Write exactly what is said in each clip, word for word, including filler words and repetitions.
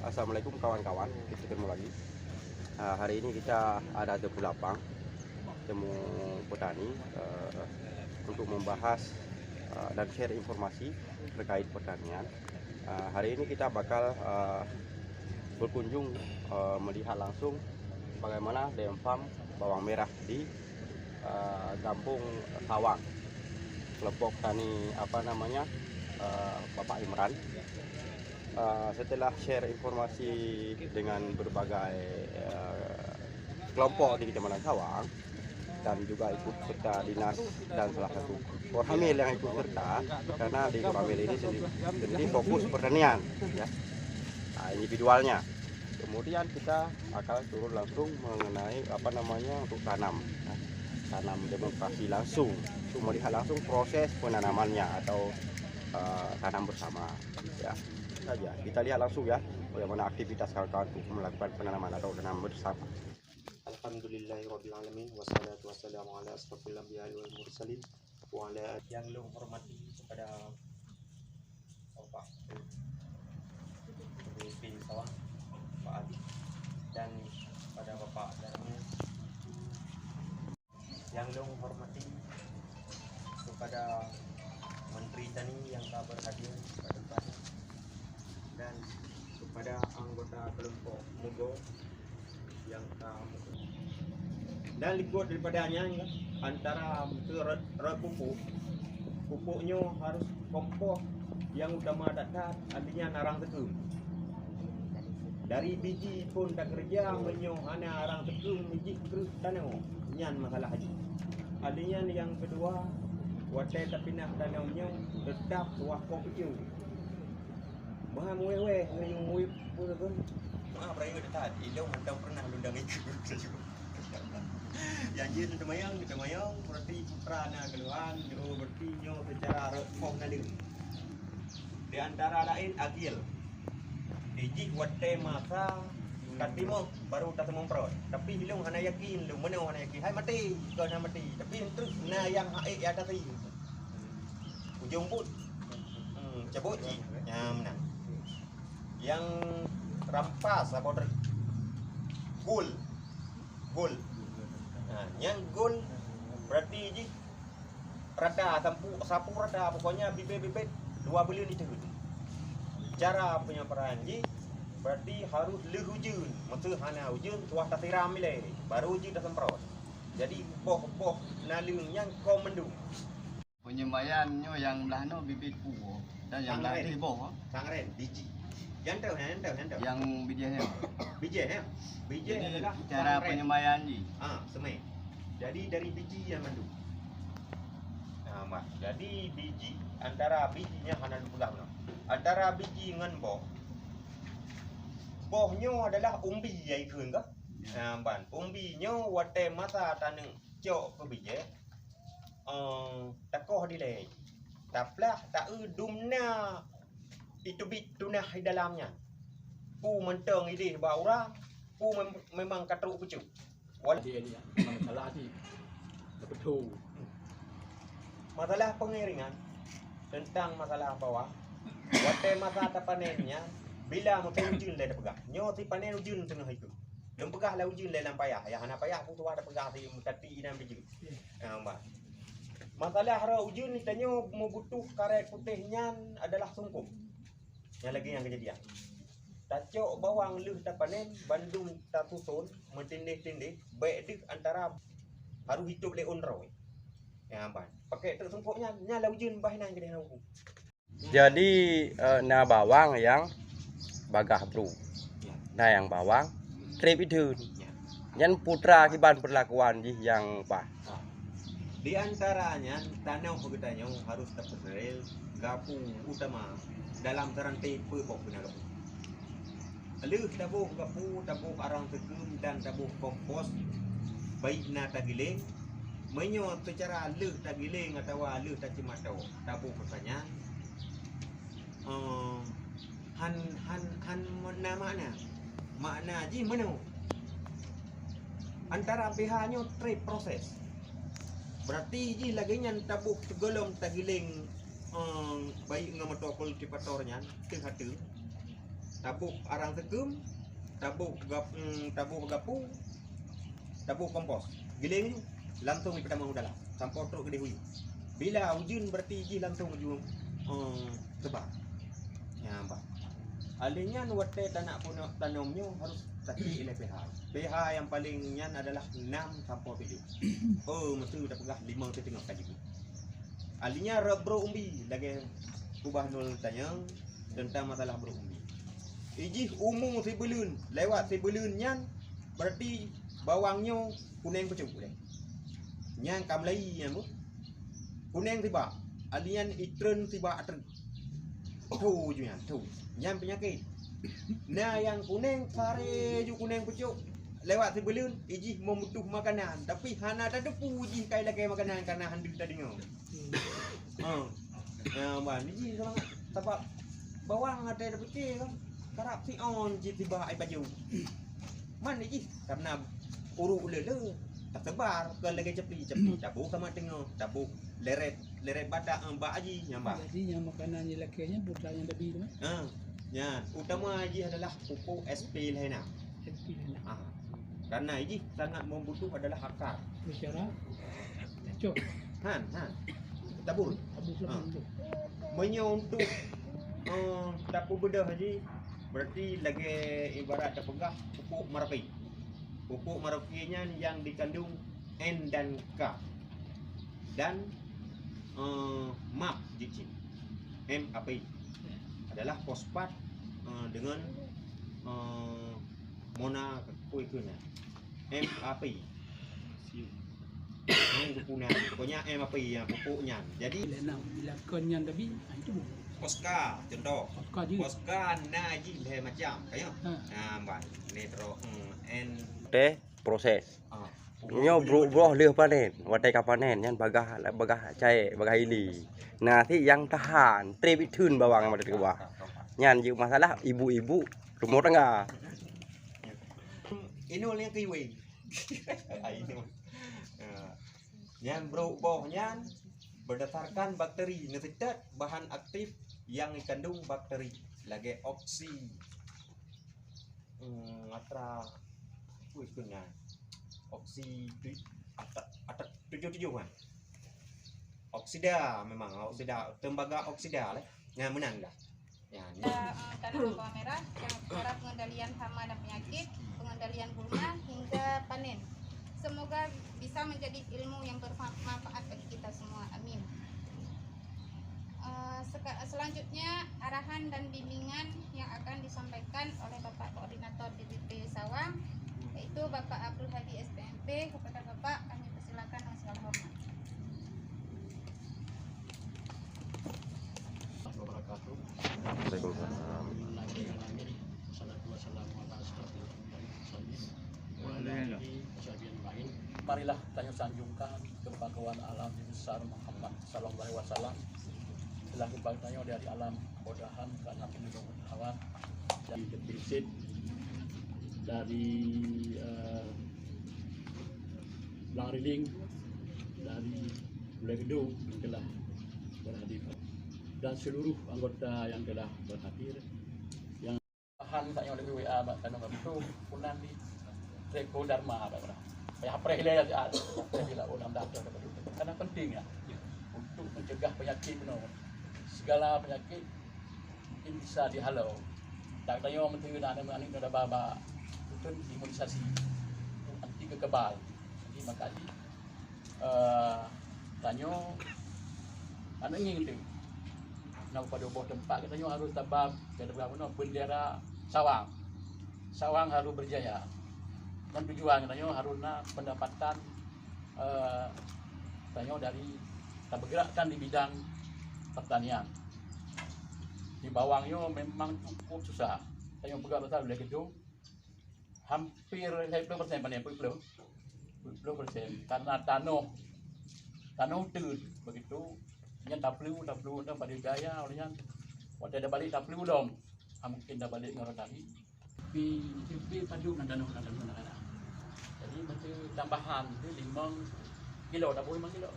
Assalamualaikum kawan-kawan, kita ketemu lagi. Ah, hari ini kita ada temu lapang, temu petani, eh, untuk membahas, eh, dan share informasi terkait pertanian. Ah, hari ini kita bakal, eh, berkunjung, eh, melihat langsung bagaimana dayung farm bawang merah di, eh, Gampong Sawang, kelompok tani, apa namanya, eh, Bapak Imran. Eh, setelah share informasi dengan berbagai, eh, kelompok di Kecamatan Sawang dan juga ikut serta dinas dan salah satu Koramil yang ikut serta, karena di Koramil ini sendiri, sendiri fokus pertanian, ya, ah, individualnya. Kemudian kita akan turun langsung mengenai, apa namanya, untuk tanam, ya. Tanam demonstrasi langsung, untuk melihat langsung proses penanamannya atau, eh, tanam bersama, ya. Saja. Kita lihat langsung, ya, bagaimana aktivitas kawan-kawan untuk melakukan penanaman atau tanam bersama. Alhamdulillahirabbil alamin, wassalatu wassalamu ala asyrafil anbiya'i wal mursalin, wa ala yang lôn hormati kepada Bapak Pemimpin Sawang, Pak Adi, dan kepada Bapak Darmil yang lôn hormati, kepada Menteri Tani yang ka berhadir pada tempat, dan kepada anggota kelompok Mugo yang ka mugo. Dan likot daripada nyan, antara rot, rot pupuk, pupuk nyoe harus kompos yang utama that-that, artinya arang teukeum. Dari biji pun takeureuja, meunyoe hana arang teukeum, jih kreueh tanoh, nyan masalah jih. Artinya yang kedua, watée tapinah tanoh nyoe, teutap wah koh piceu. Bah muwéh-wéh, ngeuyue muwéh pun kan. Maaf, rayeuk that, ilong hantom pernah lundang ikeu. Yang jin teumayang, teumayang, berarti putra na keuluhan, oh, berarti nyoe secara rot poh naleueng. Di antara laén agil. Ijih watée masa ka timoh baru taseumeuprot. Tapi ilong hana yakin, lôn meunoe hana yakin. Hai maté, kon hana maté. Tapi treuk na nyang hak ék atasi. Ujong buet. Hmm, cabot jih. Nyan meunan. Nyang rampas apa treuk? Gol. Gol. Ha, nyang gol berarti jih rata sapu, sapu rata, pokoknya bibit-bibit dua buleuen jiteun. Cara penyemparan jih berarti harus lheueh ujeuen. Meuseu hana ujeuen, tuah tasiram ilée, baru jih taseumprot. Jadi boh-boh naleueng nyan kon mandum. Penyemayan nyoe nyang blah noe bibit puwoe dan nyang blah Sangren. Teuh boh. Sangren, biji. Nyang toh, nyang toh, nyang toh. Nyang bijéh nyoe. Bijéh, ya? Bijéh. Jadi, adalah cara sangren. Penyemayan jih. Ah, semai. Jadi dari biji nyang mandum. Nah, mak. Jadi biji, antara biji nyan hana lôn peugah meunoe. Antara biji ngon boh. Boh nyoe adalah umbi nyang ikheun kah? Ya. Nah, ban. Umbi nyoe watée masa taneuk cok keu bijéh, eh, takoh dilée. Taplah, taeu dum na iteubiet tunah di dalam nyan. Peue mantong ideh bak ureung, peue mem-, memang ka trok pucuk. Wal- Dia ni, masalah ni. Betul. Masalah pengiringan tentang masalah bawang, watée masa tapanen nyan, bila meuteun ujeuen lé tapeugah. Nyoe si panen ujeuen teungoh ikheun. Lôn peugah lah ujeuen lé lam payah. Nyang hana payah pun tuha tapeugah si meutati inan bijeuet. Ya. Ha, bah. Masalah roh ujeuen tanyoe meubutoh karet putéh nyan adalah sungkop. Nyang lagée nyang keujadian. Tacok bawang lheueh tapanen, bandum tasuson, meutindeh-tindeh, bék deuh antara harôh itôb lé ôn droe. Nyan ban. Pakai trok sungkop nyan, nyan lah ujeuen bah inan keudeh na uhu. Jadi, eh, na bawang nyang bagaih bru. Ya. Na nyang bawang treb itheun. Ya. Nyan putra kiban peurlakuan jih nyang paih. Ah. Di antara nyan, tanoh geutanyoe harôh tapeuseurel gapu utama dalam saranté peue boh beuna gapu. Lheueh taboh gapu, taboh arang teukeum dan taboh kompos, baik na tagiléng, meunyoe seucara lheueh tagiléng atawa lheueh taceumato, taboh meusanyan, eh, han, han, han na makna. Makna jih meunoe. Antara pihak nyoe treb proses. Berarti jih lagée nyan taboh sigohlom tagiléng, eh, baik ngon moto kultivator nyan, teuh ateueh. Taboh arang seukeum, taboh gap-, mm, taboh gapu, taboh kompos. Giléng ju, langsong jipeutamong u dalam, sampoe trok keudeh u yue. Bila ujeuen, berarti jih langsong ju, eh, teuba. Nyan bah. Alèh nyan watèe tanak peunoh tanom nyoe harôh taciek lé pH. pH nyang paleng nyan adalah nam sampoe tujoh. Oh, meuseu tapeugah limong siteungoh ka jipeuet. Alèh nyan rot brôk umbi, lagèe Kubah Nul tanyong teuntang masalah brôk umbi. Ijih umu sibuleuen, lewat sibuleuen nyan, berarti bawang nyoe kunèng pucôk deh. Nyan ka meulayi nyan beuh. Kunèng sibak, alèh nyan itreun sibak atreun. Tho ju nyan, tho. Nyan peunyakét. Na nyang kunèng, saré ju kunèng pucôk, lewat sibuleuen, ijih meumeutuh makanan, tapi hana tateupeue jih kai lakèe makanan, kana han deuh tadeungoe. Ha. Ha, ban, ijih semangat. Sabab bawang watèe tapiké kan, karab siôn cit sibak ai bajèe. Man ijih, karena uruek le-le, taseubar, kon lagèe capli, capli taboh kama teungoh, taboh leret, leret batak, eh, bak aji, nyan bah. Jadi, nyang makanan nyang lakèe nyan, buta nyang dabi tu, eh? Ha, nyan. Utama jih adalah pupuk S P lhèe nam. S P lhèe nam. Ha. Karena ijih sangat membutuh adalah akar. Bicara. Cok. Han, han. Tabur. Tabur. Ha. Meunyoe untuk, eh, tapeubeudoh jih, berarti lagèe ibarat tapeugah pupuk Merauke. Pupuk Merauke nyan yang dikandung N dan K dan, eh, MAP jih cit. M A P adalah fosfat, eh, dengan, eh, mona kui keu nyan. M A P. Nyan geupeugah, pokoknya M A P nyan pupuk nyan. Jadi, lhèe nam, bila kon nyan tabi, ah, itu. Posca, contoh. Posca je. Posca na jih lhèe macam, ka nyo? Ha. Ha, ban. Ni terus, hmm, N. Teh proses. Ah. Nyoe brôk broh lheueh panen. Watèe ka panen, nyan bagaih, bagaih caèk, bagaih ili. Na cit nyang tahan, trép itheun bawang nyang watèe teukeubah. Nyan jeuet masalah ibu-ibu rumoh tangga. Inul nyang keu iweng. Ai nyoe. Ya. Nyan brôk boh nyan berdasarkan bakteri, neuseutôt bahan aktif nyang ikandung bakteri, lagèe oksi, hmm, atra, wih, keu nyan. Oksi tu, atra, atra tujoh-tujoh kan. Oksida memang, oksida, tembaga oksida lé. Nyan meunan lah. Ya, ni. Eh, tanaman bawang merah, cara pengendalian hama dan penyakit, pengendalian gulma hingga panen. Semoga bisa menjadi ilmu yang bermanfaat bagi kita semua. Amin. Eh, seka-, selanjutnya, arahan dan bimbingan yang akan disampaikan oleh Bapak Koordinator D P P Sawang, yaitu Bapak Abdul Hadi, S P M P. Kepada Bapak, kami persilakan dengan segala hormat. Waalaikumsalam. Wassalatu wassalamu ala asyrafil anbiya'i wal mursalin wa ala alihi wa sahbihi ajma'in. Marilah tanyoe sanjungkan keupakoan alam Nabi besar Muhammad sallallahu alaihi wasallam, selaku bak tanyoe dari alam mudah-mudahan karena penuh hawa dan terpisit dari, eh, Blang Riling, dari Gulai Geudong yang telah berhadir, dan seluruh anggota yang telah berhadir, yang bahan tak yang lebih W A bak tanah kami tu punan di Teko Dharma bak orang. Payah preh le ya, preh bila orang dah tu. Karena penting ya untuk mencegah penyakit, you know. Segala penyakit mungkin bisa dihalau. Tak tanya menteri nak anak-anak dah baba, itu imunisasi, anti kekebal. Jadi maka di, eh, tanyo anak ngieng tu. Nah, pada boh tempat katanya harus tabam, kata berapa bendera Sawang. Sawang harus berjaya. Dan tujuan katanya harus nak pendapatan, eh, tanyo dari tabergerakkan di bidang pertanian. Di bawang nyo memang cukup susah. Tanyo peugah pasal Gulai Geudong, hampir lhèe ploh persen panen, peuet ploh. Peuet ploh persen. Karena tanoh, tanoh teut begitu, nyan taplu, taplu, taplu pada gaya, oleh nyan, watèe dah balik taplu lom, ha, mungkin dah balik ngon orang tadi. Tapi, tapi padum nan tanoh, nan tanoh, nan tanoh. Jadi, mesti tambahan tu limong kilo, taboh limong kilo.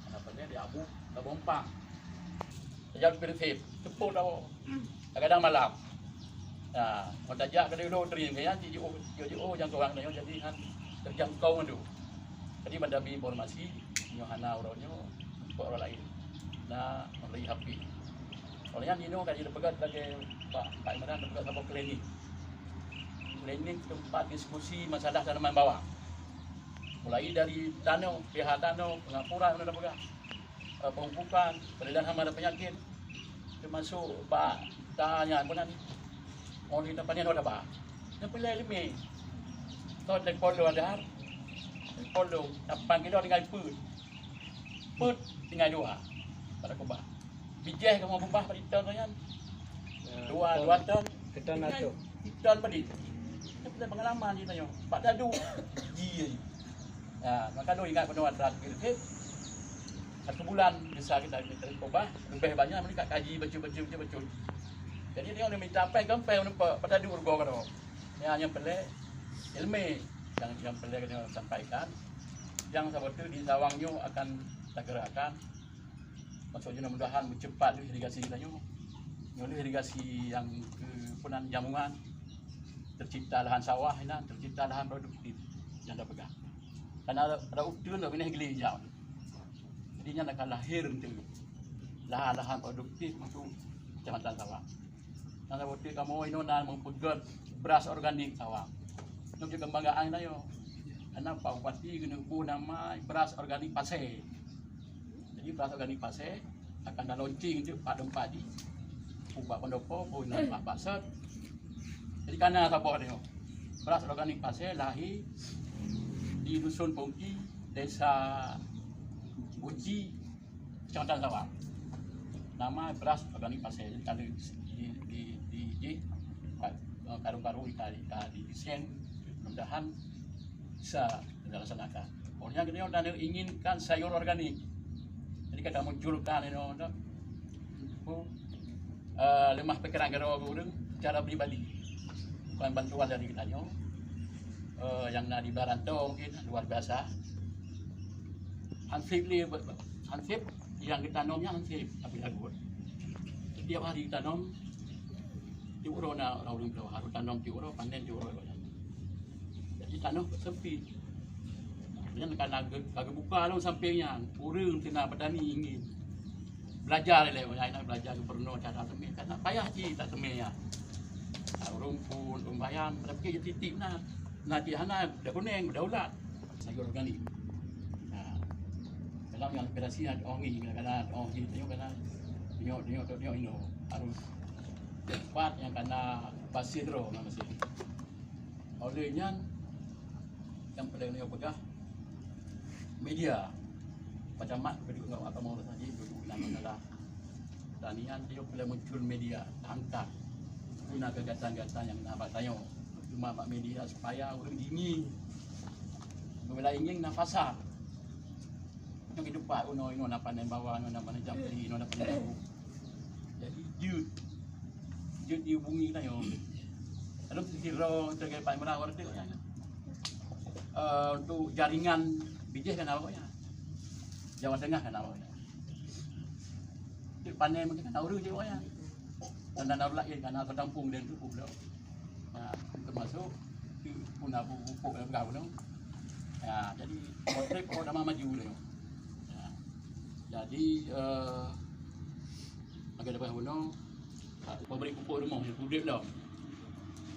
Ada panen di Abu, taboh empang. Jadi, prinsip, tepung taboh. Kadang-kadang malam. Nah, meuntajak keudeh lôn teurimong nyan, jiôh-jiôh nyang kurang nyoe jadi han terjangkau mandum. Jadi, ban tabi informasi, nyoe hana uroe nyoe, keu uroe laén. Nah, melalui H P. Oleh nyan, inoe ka jipeugah lagèe Pak, Pak Imran peugah saboh klinik. Klinik teumpat diskusi masalah tanaman bawang. Mulai dari tanoh, pihak tanoh, pengapuran, mana peugah, eh, pemupukan, peredaran hama dan penyakit, termasuk bak tanya pun nanti. Orang kita panen orang bah. Yang pilih lima. Kau dari polo ada har. Dari polo, lapan kilo tinggal put. Put tinggal dua. Pada kubah. Bijèh kamu kubah pada ton tu kan. Ya, dua, ton. Dua ton. Keton atau? Ton balik. Kita pengalaman kita nyoh. Pak Dadu. Ji. Ya, maka tu ingat penuh atra kira. Satu bulan bisa kita, kita kubah, lebih banyak mereka kaji baca-baca, baca-baca. Jadi dia orang minta apa, gampang nampak Pak Dadu urgo karo. Ya, yang pelik ilmu yang, yang pelik dia sampaikan. Yang sabotu di Sawang nyoe akan tagerakkan. Maksudnya mudah-mudahan meucepat lé irigasi kita nyoe. Nyoe lé irigasi yang keupunan jamungan, tercipta lahan sawah inan, tercipta lahan produktif yang dah peugah. Karena ada, ada uteuen dah bineh geli jauh. Jadi nyan akan lahir tu lahan-lahan produktif untuk Kecamatan Sawang. Nah, sabotu kamoe inoe na meupeugöt beras organik Sawang. Nyoe kebanggaan ayo. Karena Pak Bupati geuneubuh nama beras organik Pasé. Jadi beras organik Pasé akan da launching tu pat teumpat di Pak Pendopo, pun Pak Baset. Jadi kana saboh nyoe. Beras organik Pasé lahir di Dusun Pongki, Desa Bunci, Kecamatan Sawang. Nama beras organik Pasé. Jadi kalau di, di, di, di, eh, karung-karung kita, kita didesain, mudah-mudahan bisa kita laksanakan. Pokoknya kita ingin kan sayur organik. Jadi kita munculkan, you know, eh, lemah pikiran keudroe ureuëng secara pribadi. Bukan bantuan dari kita nyoe. Eh, yang na di Baranto mungkin luar biasa. Hansip ni, hansip yang kita nomnya hansip, tapi lagut. Setiap hari kita nom, tiap uroe na ureuëng harus tanom tiap uroe, panen tiap uroe. Jadi tanoh sempit. Nyan kana ge-, ka geubuka lom samping nyan. Ureuëng teunak petani ingin belajar lé, nak belajar gubernur cara teumé, karena payah cit tateumé nyan. Ureuëng pun, ureuëng bayan, tapi ke titik na. Na cit hana, dah kuneng, dah ulat. Sayur organik. Nah, dalam yang operasi na oh ngi, kadang-kadang oh ngi, tengok kadang tengok, tengok, tengok, tengok, harus tempat yang kana pasir roh, nama sih. Oleh nyan, yang paling dia peugah, media. Macam mak, kedua enggak apa mau saja, duduk dalam dalam. Dan nian dia boleh muncul media, angkat. Guna kegiatan-kegiatan yang nak tanyo. Cuma bak media supaya orang dingin. Bila ingin nak pasar. Yang hidup pak, uno, uno nak panen bawang, uno nak panen jampi, uno nak panen tahu. Jadi, jut. Jut dihubungi kita, yo. Lalu, kira, sebagai Pak Imran, orang tu, ya. Eh, untuk jaringan bijih kan awaknya. Jawa Tengah kan awaknya. Cek panen mungkin kan urus je awaknya. Dan dan urus lagi kan, tampung dan cukup dah. Ya, termasuk tu pun aku pupuk dan pegang tu. Ya, jadi kontrak kau dah maju dah. Ya. Jadi, eh, agak lepas bunuh, pabrik pupuk rumoh yang pabrik dah.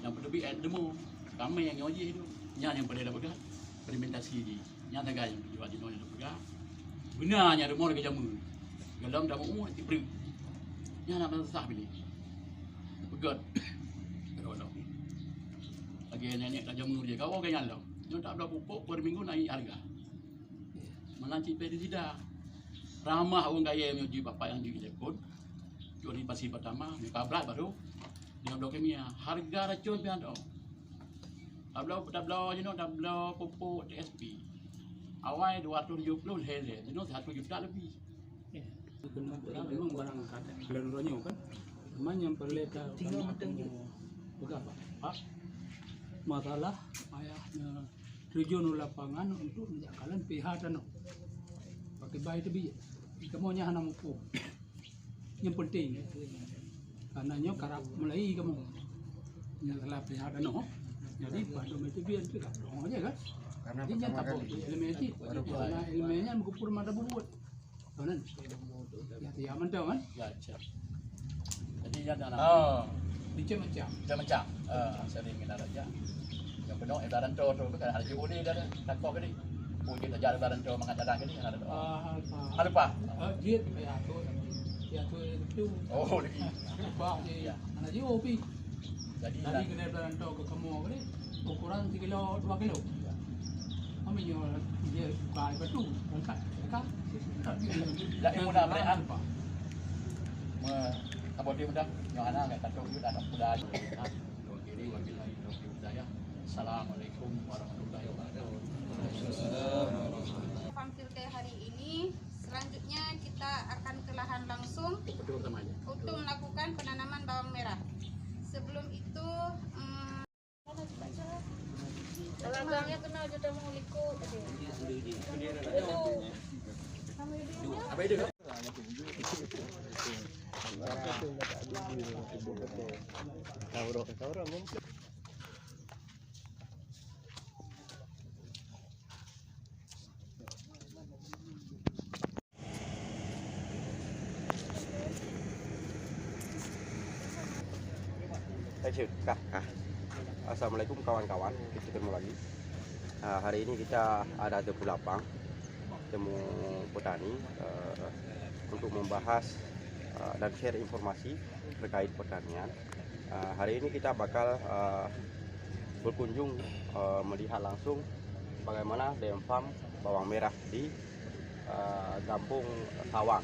Yang pabrik eh, demo, ramai yang nyoji tu. Yang yang pada dah pegang, implementasi di. Nyang sagai nyang tujuan jinoe nyang peugah. Beuna nyang rumoh lagèe jameun. Golom tamu tiep breuek. Nyang na susah piléh. Peugöt. Lagèe nenek tak jameun je. Kawa gaya lom. Nyoe tak bloe pupuk per minggu naik harga. Mana cik pestisida. Ramah ureueng kaya meunyoe ji bapak nyang ji lekot. Curi pasi pertama, muka berat baru. Dengan blok kimia. Harga racun pih ada. Tabloe, tabloe jinoe, tabloe pupuk T S P. Awai dua ratus tujuh puluh lhèe-lhèe, jinoe satu juta lebih. Ya. Memang barang kata bulan uroe nyoe kan. Cuma nyang perlu ka peugah, Pak. Pak, masalah payah terjun u lapangan untuk menjakalan pihak tanoh. Pakai bai teubiet. Kamoe nyan hana muphom. Nyang penting, karena nyoe karab mulai kamoe. Nyang salah pihak tanoh. Jadi, patut meuteubit tu dah tong aja kan. Jadi, nyan tak boleh elemen cit. Karena elemen nyan meukeupur mata bubuet. Tuh, nan. Ya, ya, mantap kan? Ya, siap. Jadi, ya, dah lah. Oh. Dicek macam. Macam-macam. Ah, sering kena raja. Yang penuh, eh, dah ranto tu, bukan ada jauh ni dah, dah. Tak kau ke ni? Oh, dia tak jalan dah ranto, mangat jalan ke ni, ada tu. Ah, lupa. Ah, lupa. Ah, dia, ya, tu. Ya, tu, tu. Oh, lagi. Lupa, dia. Ya. Mana jauh, pi? Jadi, Jadi, lah, kena jalan ranto ke kamu ke ni? Ukuran sekilo, dua kilo. Ya. Kami nyoe dia buka batu, angkat, angkat. Lah, ilmu dah berat, ah. Apa? Me-, apa dia mudah? Nyoe hana, angkat batu, dia dah tak mudah. Oke, ini wabillahi taufiq wal hidayah. Assalamualaikum warahmatullahi wabarakatuh. Farm Field Day hari ini, selanjutnya kita akan ke lahan langsung Betul sama aja. untuk melakukan penanaman bawang merah. Sebelum itu, mm, Belakangnya kena je dah mau ikut. Itu. Ayo, kah, kah. Assalamualaikum kawan-kawan, kita ketemu lagi. Ah, hari ini kita ada temu lapang, temu petani, eh, untuk membahas, eh, dan share informasi terkait pertanian. Ah, hari ini kita bakal, eh, berkunjung, eh, melihat langsung bagaimana dayung farm bawang merah di eh, Gampong Sawang,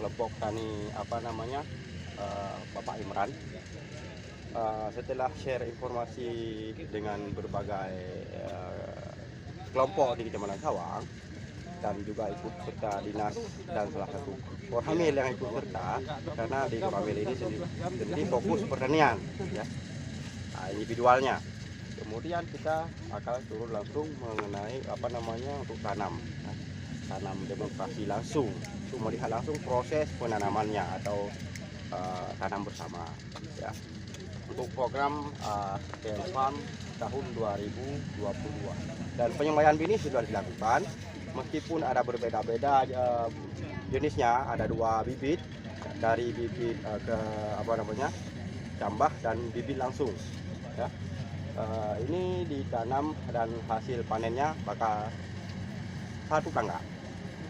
kelompok tani, apa namanya, eh, Bapak Imran. Eh, setelah share informasi dengan berbagai, eh, kelompok di Kecamatan Sawang dan juga ikut serta dinas dan salah satu Koramil yang ikut serta, karena di Koramil ini sendiri, sendiri fokus pertanian, ya, ah, individualnya. Kemudian kita akan turun langsung mengenai, apa namanya, untuk tanam, ya. Tanam demonstrasi langsung, untuk melihat langsung proses penanamannya atau, eh, tanam bersama, ya. Untuk program, eh, T M Farm tahun dua ribu dua puluh dua. Dan penyemaian bini sudah dilakukan, meskipun ada berbeda-beda, eh, jenisnya, ada dua bibit, dari bibit, eh, ke, apa namanya, kecambah dan bibit langsung, ya. Eh, ini ditanam dan hasil panennya bakal satu tangga,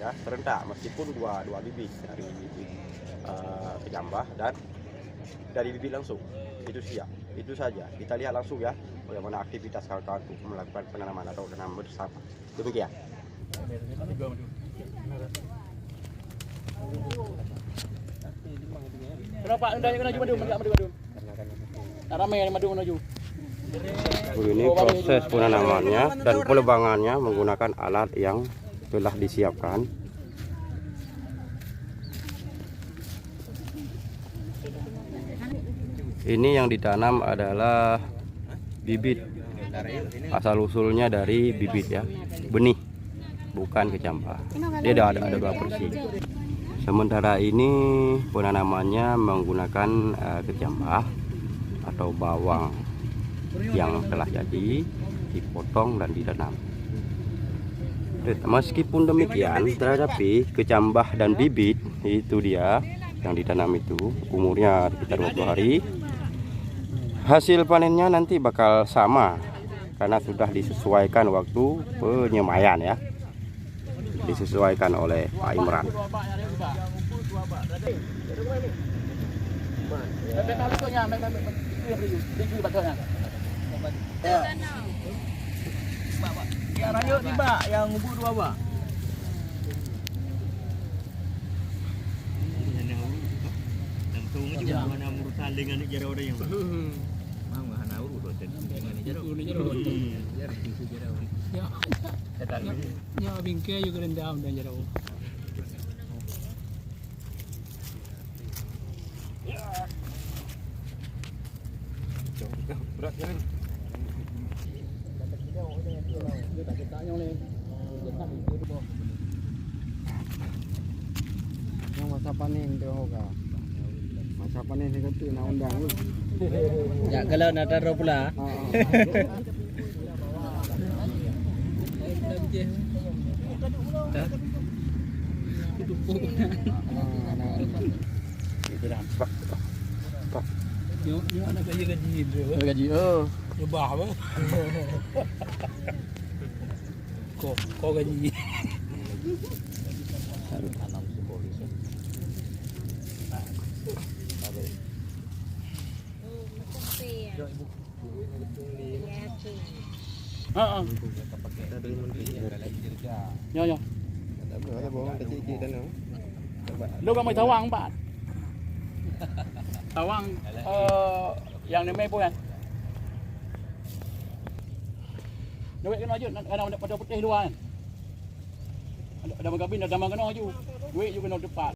ya, serentak, meskipun dua, dua bibit dari bibit, eh, kecambah dan dari bibit langsung. Itu siap. Itu saja. Kita lihat langsung, ya, bagaimana aktivitas kawan-kawan untuk melakukan penanaman atau tanam bersama. Demikian. Kenapa? Dah, kena maju, maju, maju, maju. Dah ramai yang maju, maju. Ini proses penanamannya dan pelebangannya menggunakan alat yang telah disiapkan. Ini yang ditanam adalah bibit. Asal usulnya dari bibit, ya, benih, bukan kecambah. Dia ada, ada, ada dua versi. Sementara ini penanamannya menggunakan, eh, kecambah atau bawang yang telah jadi, dipotong dan ditanam. Meskipun demikian, tetapi kecambah dan bibit itu dia yang ditanam itu umurnya sekitar dua puluh hari. Hasil panennya nanti bakal sama karena sudah disesuaikan waktu penyemaian, ya. Disesuaikan oleh Pak Imran. Ya, rayeuk tiba yang ngubu dua bah. Langsung aja mana mursaling aneuk jarau dah yang. Mang hana urus tu tadi dengan jarau. Ya. Ya, bingkai juga rendam dan jarau. Berat kan? Yang masa panen tu, Hoga. Siapa ni saya kata nak undang tu? Ya, kalau nak taruh pula. Ha, ha. Itu dah nampak. Nampak. Nyoe, nyoe anak gaji-gaji tu. Gaji, oh. Nyoe bah apa? Ko, ko gaji. Ha, ha. Ya, ya. Ada bohong kecil-kecil dalam. Lo kamoe tawang empat. Tawang, eh, yang ni mai pun kan. Duit kena je, nak kena pada putih luar kan. Ada, ada mengkabin, ada mengkena ju. Duit ju kena tepat.